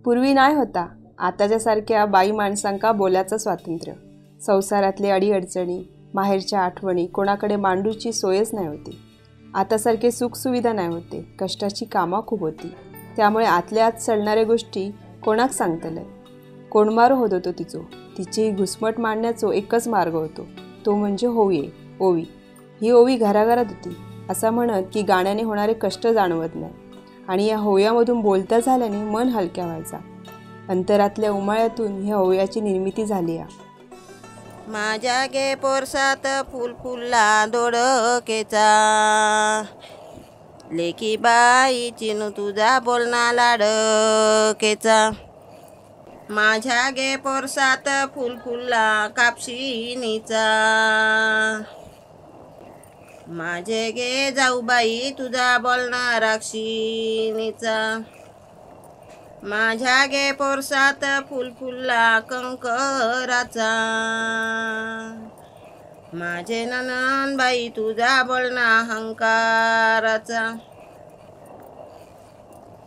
पूर्वी नाही होता आताच्या सारख्या बाई माणसांका बोलायचं स्वातंत्र्य. संसारातले अडीअडचणी, माहेरच्या आठवणी कोणाकडे मांडूची सोयच नाही होती. आतासारखे सुखसुविधा नाही होते, कष्टाची कामं खूप होती. त्यामुळे आतल्या आत सडणाऱ्या गोष्टी कोणाक सांगतलंय. कोणमारो होत होतो तिचो. तिची घुसमट मांडण्याचो एकच मार्ग होतो, तो म्हणजे होवीये ओवी. ही ओवी घराघरात होती. असं म्हणत की गाण्याने होणारे कष्ट जाणवत नाही आणि या होव्यामधून बोलता झाल्याने मन हलक्या व्हायचा. अंतरातल्या उमाळ्यातून ह्या होव्याची निर्मिती झाली आहे. माझ्या गे पोरसात फुल फुलला दोडकेचा, लेकी बाई चिनू तुझा बोलना लाडकेचा. माझ्या गे पोरसात फुल फुलला कापशिनीचा, माझे गे जाऊ बाई तुझा बोलना राक्षिणीचा. माझ्या गे पोरसात फुल फुलला कंकराचा, माझे ननन बाई तुझा बोलना हंकाराचा.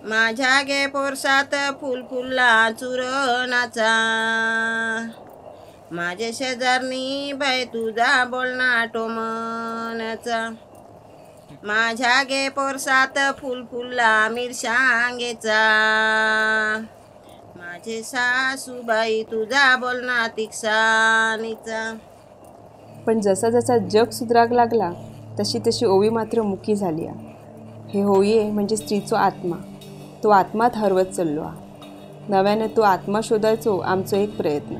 माझ्या गे पोरसात फुल फुलला चुरणाचा, माझे शेजारनी बाई तुझा बोलना टोमण्याचा. माझ्या गे पोरसात फुल फुलला मिरसांगेचा, माझे सासूबाई तुझा बोलना तिकसानीचा. पण जसा जसा जग सुधराग लागला तशी तशी ओवी मात्र मुकी झाली. हे होईये म्हणजे स्त्रीचो आत्मा. तो आत्मात हरवत चाललो. नव्याने तो आत्मा शोधायचो आमचो एक प्रयत्न.